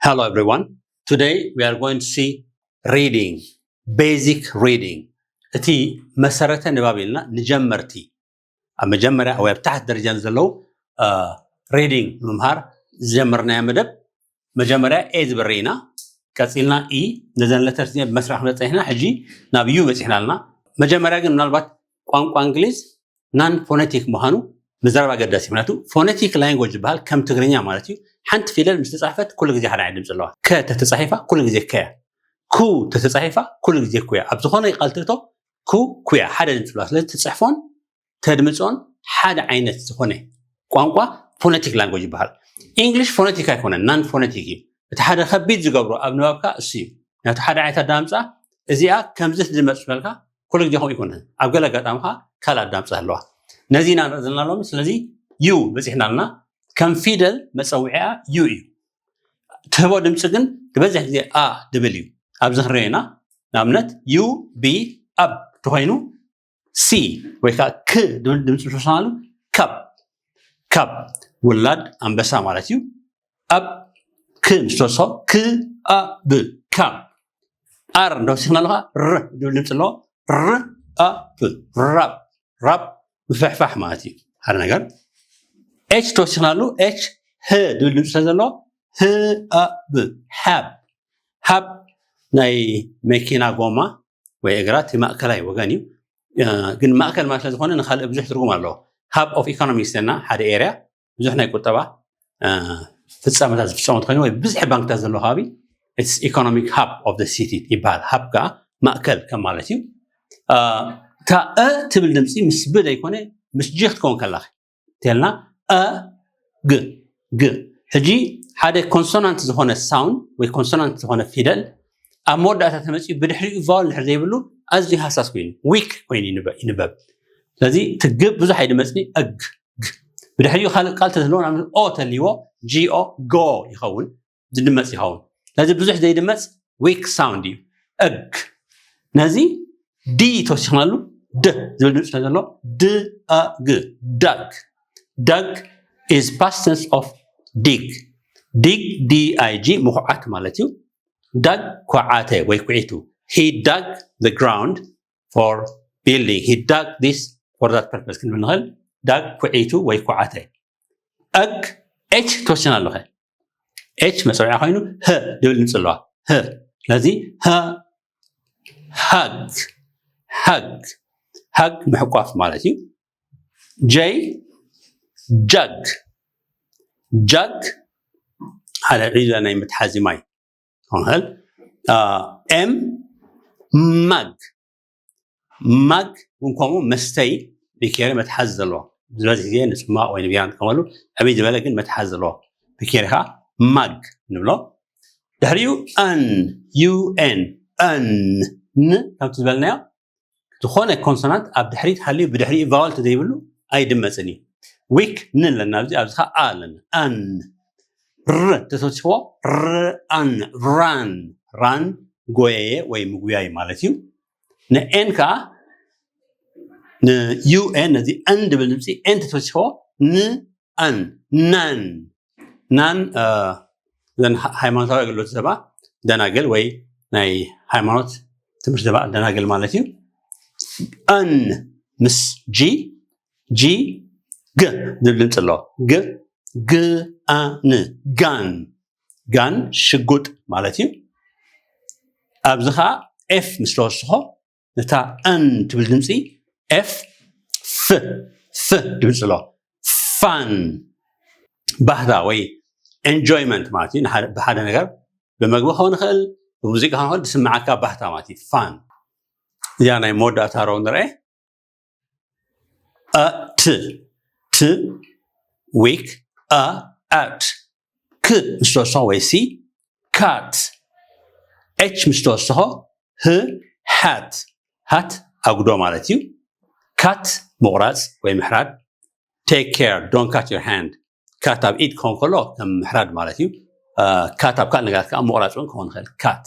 Hello everyone. Today we are going to see reading, basic reading. እቲ መሰረተ ንባብ ኢልና ንጀመርቲ ኣብ መጀመርያ ወይ ኣብ ታሕቲ ደረጃ ዘለዉ reading ንምምሃር ዝጀመርናዮ መደብ መጀመርያ A ዝብል ርኢና፣ ቀፂልና E፣ ነዘን letters እዚአን ብመስርዕ ክንበፅሕ ኢና። ሕጂ ናብ U በፂሕና ኣለና። መጀመርያ ግን ምናልባት ቋንቋ እንግሊዝ non phonetic ምዃኑ ምዝራብ ኣገዳሲ እዩ። ምክንያቱ phonetic language ዝበሃል ከም ትግርኛ ማለት እዩ። ሓንቲ ፊደል ምስ ተፃሕፈት ኩሉ ግዜ ሓደ ዓይነት ድምፂ ኣለዋ። ከ ተተፃሒፋ ኩሉ ግዜ ከያ፣ ኩ ተተፃሒፋ ኩሉ ግዜ ኩያ። ኣብ ዝኾነ ቃል ትእቶ ኩ ኩያ ሓደ ድምፂ ኣለዋ። ስለዚ ትፅሕፎን ተድምፆን ሓደ ዓይነት ዝኾነ ቋንቋ phonetic language ይበሃል። English phonetic ኣይኮነን፣ non phonetic እዩ። እቲ ሓደ ከቢድ ዝገብሮ ኣብ ንባብካ እሱ እዩ። ናቱ ሓደ ዓይነት ኣዳምፃ፣ እዚኣ ከምዚ ትድመፅ ዝበልካ ኩሉ ግዜ ከምኡ ይኮነን። ኣብ ገለ ኣጋጣሚ ከዓ ካልእ ኣዳምፃ ኣለዋ። ነዚ ኢና ንርኢ ዘለና ሎሚ። ስለዚ U በፂሕና ኣለና። ከም ፊደል መፀውዒያ U እዩ። ትህቦ ድምፂ ግን ዝበዝሕ ግዜ A ድብል እዩ። ኣብዚ ክንሪኦ ኢና። ንኣብነት U B ኣብ ተኮይኑ C ወይ ከዓ ክ ድብል ድምፂ ተወሰናሉ ካብ፣ ካብ ውላድ ኣንበሳ ማለት እዩ። ኣብ ክ ምስ ተወስኾ ክ፣ ኣ፣ ብ፣ ካብ። R እንተወሲኽና ኣለኻ ር ድብል ድምፂ ኣለዎ። ር፣ ኣ፣ ብ፣ ራብ፣ ራብ ምፍሕፋሕ ማለት እዩ። ሓደ ነገር H ተወሲኽናሉ H ህ ድብል ድምፂ ስለ ዘለዎ ህ፣ ኣ፣ ብ፣ ሃብ፣ ሃብ ናይ መኪና ጎማ ወይ እግራ እቲ ማእከላይ ወገን እዩ። ግን ማእከል ማለት ስለዝኾነ ንካልእ ብዙሕ ትርጉም ኣለዎ። Hub of economics እና ሓደ area ብዙሕ ናይ ቁጠባ ፍፃመታት ዝፍፀሙ እንተኮይኑ ወይ ብዝሒ ባንክታት ዘለዎ ከባቢ it's economic hub of the city ይበሃል። Hub ከዓ ማእከል ከም ማለት እዩ። እታ እ ትብል ድምፂ ምስ ብ ዘይኮነ ምስ ጂ ክትከውን ከላ እንተልና እ ግ፣ ግ። ሕጂ ሓደ consonant ዝኾነ sound ወይ consonant ዝኾነ ፊደል ኣብ መወዳእታ ተመፂኡ ብድሕሪኡ vowel እንድሕር ዘይብሉ ኣዝዩ ሃሳስ ኮይኑ weak ኮይኑ ይንበብ። ስለዚ እቲ ግ ብዙሕ ኣይድመፅን እዩ። እግ፣ ግ። ብድሕሪኡ ካልእ ቃል ተዝህልዎ ንኣብነት O ተልይዎ G O go ይኸውን፣ ዝድመፅ ይኸውን። ስለዚ ብዙሕ ዘይድመፅ weak sound እዩ። እግ። ነዚ D ተወሲኽናሉ ድ ዝብል ድምፂ ስለ ዘሎ ድ፣ ኣ፣ ግ፣ ዳግ። Dag is past tense of dig። Dig፣ D I G ምኹዓት ማለት እዩ። ዳግ ኩዓተ ወይ ኩዒቱ። He dug the ground for building. He dug this for that purpose ክንብል ንኽእል። ዳግ ኩዒቱ ወይ ኩዓተ። እግ፣ H ተወሲኽና ኣለኸ። H መፀውዒያ ኮይኑ ህ ድብል ድምፂ ኣለዋ። ህ። ስለዚ ህ፣ ሃግ፣ ሃግ፣ ሃግ ምሕቋፍ ማለት እዩ። J፣ ጃግ፣ ጃግ ሓደ ዒዛ ናይ መትሓዚ ማይ ክኾን ይኽእል። M፣ ማግ፣ ማግ እውን ከምኡ መስተይ ቢኬሪ መትሓዚ ዘለዎ ዝበዝሕ ግዜ ንፅማቕ ወይ ንቢራ ንጥቀመሉ። ዕብይ ዝበለ ግን መትሓዚ ዘለዎ ቢኬሪ ከዓ ማግ ንብሎ። ድሕሪኡ N፣ U N፣ N፣ ን ከምቲ ዝበልናዮ ዝኾነ consonant ኣብ ድሕሪት ሃልዩ ብድሕሪኡ vowel ተዘይብሉ ኣይድመፅን እዩ። Weak ን ኣለና ኣብዚ፣ ኣብዚ ከዓ A ኣለና። N፣ ር ተተወሲኽዎ ር፣ ኣን፣ ራን፣ ራን ጎየየ ወይ ምጉያይ ማለት እዩ። ን N ከዓ ን U N ነዚ N ድብል ድምፂ N ተተወሲኽዎ ን፣ ኣን፣ ናን፣ ናን እዘን ሃይማኖታዊ ኣገልግሎት ዘባ ደናግል ወይ ናይ ሃይማኖት ትምህርቲ ዘባ ደናግል ማለት እዩ። N ምስ G፣ G፣ ግ ዝብል ድምፂ ኣለዎ። ግ፣ ግ፣ ኣ፣ ን፣ ጋን፣ ጋን ሽጉጥ ማለት እዩ። ኣብዚ ከዓ F ምስ ተወስኾ ነታ N ትብል ድምፂ F፣ ፍ፣ ፍ ድምፂ ኣለዎ። ፋን ባህታ ወይ enjoyment ማለት እዩ። ብሓደ ነገር ብመግቢ ክኸውን ይኽእል፣ ብሙዚቃ ክኸውን ይኽእል፣ ዝስምዓካ ባህታ ማለት እዩ። ፋን። እዚኣ ናይ መወዳእታ ሮ ንርአ። ኣ፣ ት፣ ት፣ weak፣ ኣ፣ ኣት። ክ ምስ ተወስኾ ወይ C፣ ካት። H ምስ ተወስኾ ህ፣ ሃት። ሃት ኣጉዶ ማለት እዩ። ካት ምቑራፅ ወይ ምሕራድ። Take care, don't cut your hand። ካት ኣብ ኢድ ክኸውን ከሎ ከም ምሕራድ ማለት እዩ። ካት ኣብ ካልእ ነገራት ከዓ ምቑራፅ እውን ክኸውን ይኽእል። ካት።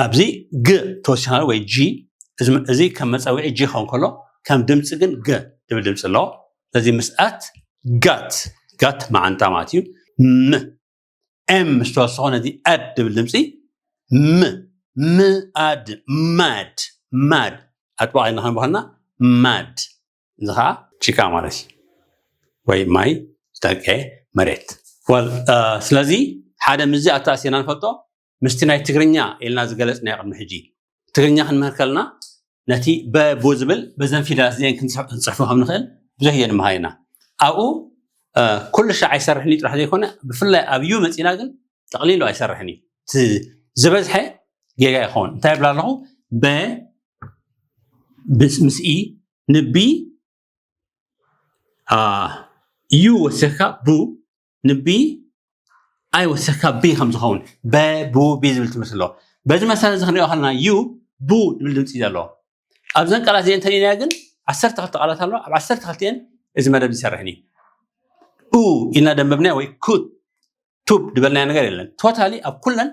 ኣብዚ ግ ተወሲኽናሉ ወይ G፣ እዚ ከም መፀውዒ G ክኸውን ከሎ ከም ድምፂ ግን ግ ድብል ድምፂ ኣለዎ። ስለዚ ምስ ኣት ጋት፣ ጋት መዓንጣ ማለት እዩ። ም M ምስ ተወሰኾ ነቲ ad ድብል ድምፂ ም ምኣድ mad mad ኣጥባቒ ኢልና ክንበኸልና mad እዚ ከዓ ጭቃ ማለት እዩ ወይ ማይ ዝጠቀ መሬት ወል ስለዚ ሓደ ምዚ ኣተኣሲና ንፈልጦ ምስቲ ናይ ትግርኛ ኢልና ዝገለፅናዮ ቅድሚ ሕጂ ትግርኛ ክንምህር ከለና ነቲ በቡ ዝብል በዘን ፊደላት እዚአን ክንፅሕፎ ከም ንኽእል ብዙሕ እየ ንምሃር ኢና ኣብኡ ኩሉ ሻዕ ኣይሰርሕን እዩ ጥራሕ ዘይኮነ ብፍላይ ኣብ ዩ መፂና ግን ጠቕሊሉ ኣይሰርሕን እዩ ዝበዝሐ ጌጋ ይኸውን እንታይ ይብላ ኣለኹ በ ምስ ኢ ንቢ ዩ ወሲኽካ ቡ ንቢ ኣይ ወሲኽካ ቢ ከም ዝኸውን በ ቡ ቢ ዝብል ትምህርቲ ኣለዎ በዚ መሰረት እዚ ክንሪኦ ከለና ዩ ቡ ዝብል ድምፂ እዩ ዘለዎ ኣብዘን ቃላት እዚአን እንተሪእናዮ ግን ዓሰርተ ክልተ ቃላት ኣለዋ ኣብ ዓሰርተ ክልተኤን እዚ መደብ ዝሰርሕን እዩ ኡ ኢልና ደንበብናዮ ወይ ኩት ቱብ ዝበልናዮ ነገር የለን totally ኣብ ኩለን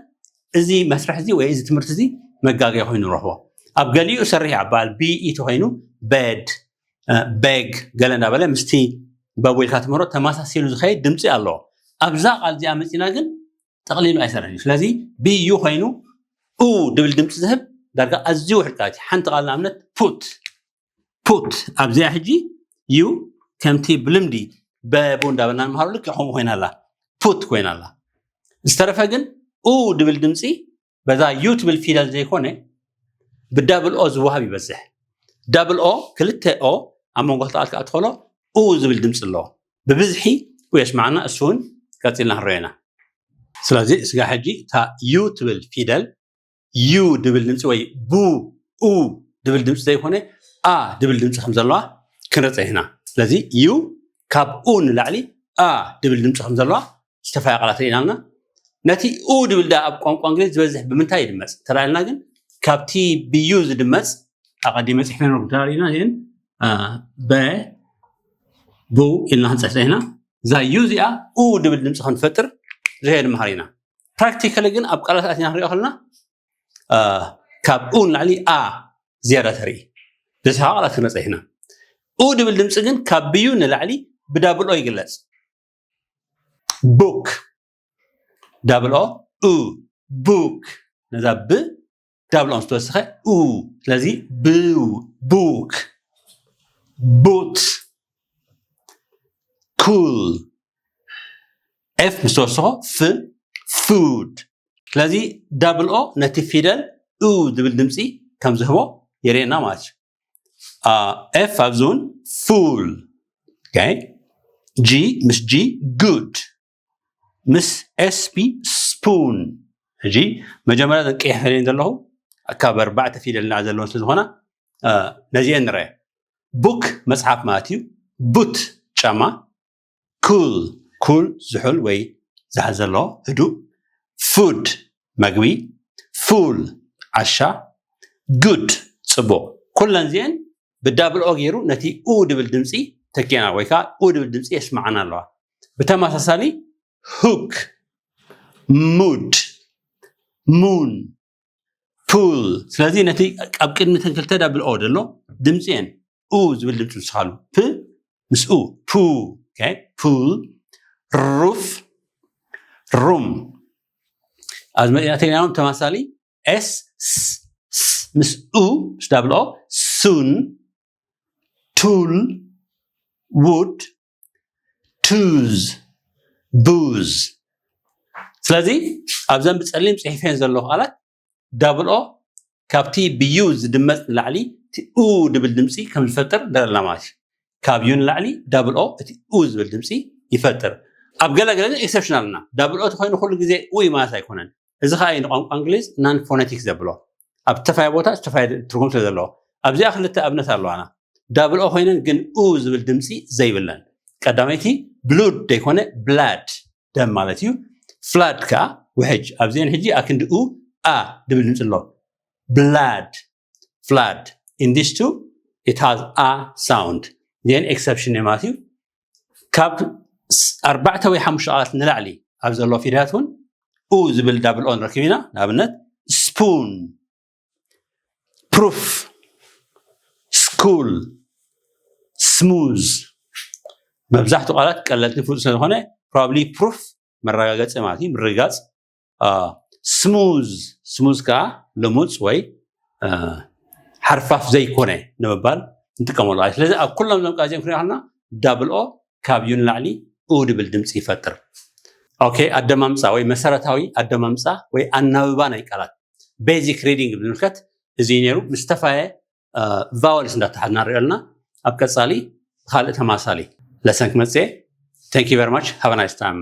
እዚ መስርሕ እዚ ወይ እዚ ትምህርቲ እዚ መጋገያ ኮይኑ ንረኽቦ ኣብ ገሊኡ ሰርሕ ይበሃል ቢኢ ተኮይኑ bed beg ገለ እንዳበለ ምስቲ በቡ ኢልካ ትምህሮ ተመሳሲሉ ዝኸይድ ድምፂ ኣለዎ ኣብዛ ቃል እዚኣ መፂና ግን ጠቕሊሉ ኣይሰርሕን እዩ ስለዚ ቢዩ ኮይኑ ኡ ድብል ድምፂ ዝህብ ዳርጋ ኣዝዩ ውሕድ ቃላት እዩ ሓንቲ ቃል ንኣብነት ፑት ፑት ኣብዚኣ ሕጂ ዩ ከምቲ ብልምዲ በቡ እንዳበልና ንምሃሮ ልክዕ ከምኡ ኮይና ኣላ ፑት ኮይና ኣላ ዝተረፈ ግን ኡ ድብል ድምፂ በዛ ዩ ትብል ፊደል ዘይኮነ ብዳብል ኦ ዝወሃብ ይበዝሕ ዳብል ኦ ክልተ ኦ ኣብ መንጎ ክልተ ቃል ክኣ ትኸሎ ኡ ዝብል ድምፂ ኣለዎ ብብዝሒ ኡ የስማዓና እሱ እውን ቀፂልና ክንረኦ ኢና ስለዚ እስጋ ሕጂ እታ ዩ ትብል ፊደል ዩ ድብል ድምፂ ወይ ቡ ኡ ድብል ድምፂ ዘይኮነ ኣ ድብል ድምፂ ከም ዘለዋ ክንርፀ ኢና ስለዚ ዩ ካብ ኡ ንላዕሊ ኣ ድብል ድምፂ ከም ዘለዋ ዝተፋያ ቃላት ርኢና ኣለና ነቲ ኡ ድብል ዳ ኣብ ቋንቋ እንግሊዝ ዝበዝሕ ብምንታይ ይድመፅ ተላልና ግን ካብቲ ብዩ ዝድመፅ ኣቐዲመ ፅሕፈ ነርኩ ተላሪና እዚን በ ቡ ኢልና ክንፅሕፀ ኢና እዛ ዩ እዚኣ ኡ ድብል ድምፂ ክንፈጥር ዝሄድ መሃር ኢና ፕራክቲካሊ ግን ኣብ ቃላት ኣትና ክንሪኦ ከለና ካብ ኡ ንላዕሊ ኣ ዝያዳ ተርኢ ብዝሓ ቃላት ክንመፀ ኢና ኡ ድብል ድምፂ ግን ካብ ብዩ ንላዕሊ ብዳብል ኦ ይግለፅ book double o u book ነዛ ብ double o ዝተወሰኸ u ስለዚ ብው book boot cool f ምስ ተወሰኾ ፍ food ስለዚ double o ነቲ ፊደል u ዝብል ድምፂ ከም ዝህቦ የርእየና ማለት እዩ f ኣብዚ እውን full g ምስ g good ምስ sp spoon ሕጂ መጀመርያ ዘን ቀይሕ ፈልየን ዘለኹ ካብ ኣርባዕተ ፊደል ንላዕሊ ዘለዎን ስለዝኾና ነዚአን ንረአ book መፅሓፍ ማለት እዩ boot ጫማ cool cool ዝሑል ወይ ዝሓ ዘለዎ ህዱእ food መግቢ full ዓሻ good ፅቡቕ ኩለን እዚአን ብዳብል ኦ ገይሩ ነቲ ኡ ድብል ድምፂ ተኪና ወይ ከዓ ኡ ድብል ድምፂ የስማዓና ኣለዋ ብተመሳሳሊ hook mood moon pool ስለዚ ነቲ ኣብ ቅድሚ ተን ክልተ ዳብል ኦ ዘሎ ድምፂ እየን ኡ ዝብል ድምፂ ዝስኻሉ ፕ ምስ ኡ ፑ pool roof room ኣብዚ መፅና ተማሳሊ s ምስ ኡ ምስ ዳብል ኦ soon tool wood tooth booze ስለዚ ኣብዘን ብፀሊም ፅሒፈን ዘለኹ ቃላት ዳብል ኦ ካብቲ ብዩ ዝድመፅ ንላዕሊ ኡ ድብል ድምፂ ከም ዝፈጥር ደረልና ማለት እዩ ካብ ዩ ንላዕሊ ዳብል ኦ እቲ ኡ ዝብል ድምፂ ይፈጥር ኣብ ገለገለ ግን ኤክሰፕሽናል እና ዳብል ኦ ተኮይኑ ኩሉ ግዜ ኡ ማለት ኣይኮነን እዚ ከዓ ንቋንቋ እንግሊዝ non phonetic ዘብሎ ኣብ ዝተፋየ ቦታ ዝተፋየ ትርጉም ስለ ዘለዎ ኣብዚኣ ክልተ ኣብነት ኣለዋና ዳብል ኦ ኮይነን ግን ኡ ዝብል ድምፂ ዘይብለን ቀዳመይቲ ብሉድ ዘይኮነ ብላድ ደም ማለት እዩ ፍላድ ከዓ ውሕጅ ኣብዚአን ሕጂ ኣክንዲ ኡ ኣ ድብል ድምፂ ኣሎ ብላድ ፍላድ in this two it has a sound then exception ማለት እዩ ካብ ኣርባዕተ ወይ ሓሙሽተ ቃላት ንላዕሊ ኣብ ዘሎ ፊደላት እውን ኡ ዝብል ዳብል ኦ ንረክብ ኢና ንኣብነት ስፑን ፕሩፍ ስኩል ስሙዝ መብዛሕትኡ ቃላት ቀለልቲ ፍሉጥ ስለዝኾነ ፕሮባብሊ ፕሩፍ መረጋገፂ ማለት እዩ፣ ምርግጋፅ። ስሙዝ፣ ስሙዝ ከዓ ልሙፅ ወይ ሓርፋፍ ዘይኮነ ንምባል ንጥቀመሉ። ስለዚ ኣብ ኩሎም እዞም ቃላት እዚኦም ክንሪኦ ከለና ዳብል ኦ ካብ ዩ ንላዕሊ ኡ ድብል ድምፂ ይፈጥር። ኦኬ፣ ኣደማምፃ ወይ መሰረታዊ ኣደማምፃ ወይ ኣናብባ ናይ ቃላት፣ ቤዚክ ሪዲንግ ብምልከት እዚ እዩ ነይሩ። ምስ ተፋየ ቫወልስ እንዳተሓዝና ንሪኦ ኣለና። ኣብ ቀፃሊ ካልእ ተማሳሊ ለሰን ክመፅእ። Thank you very much, have a nice time.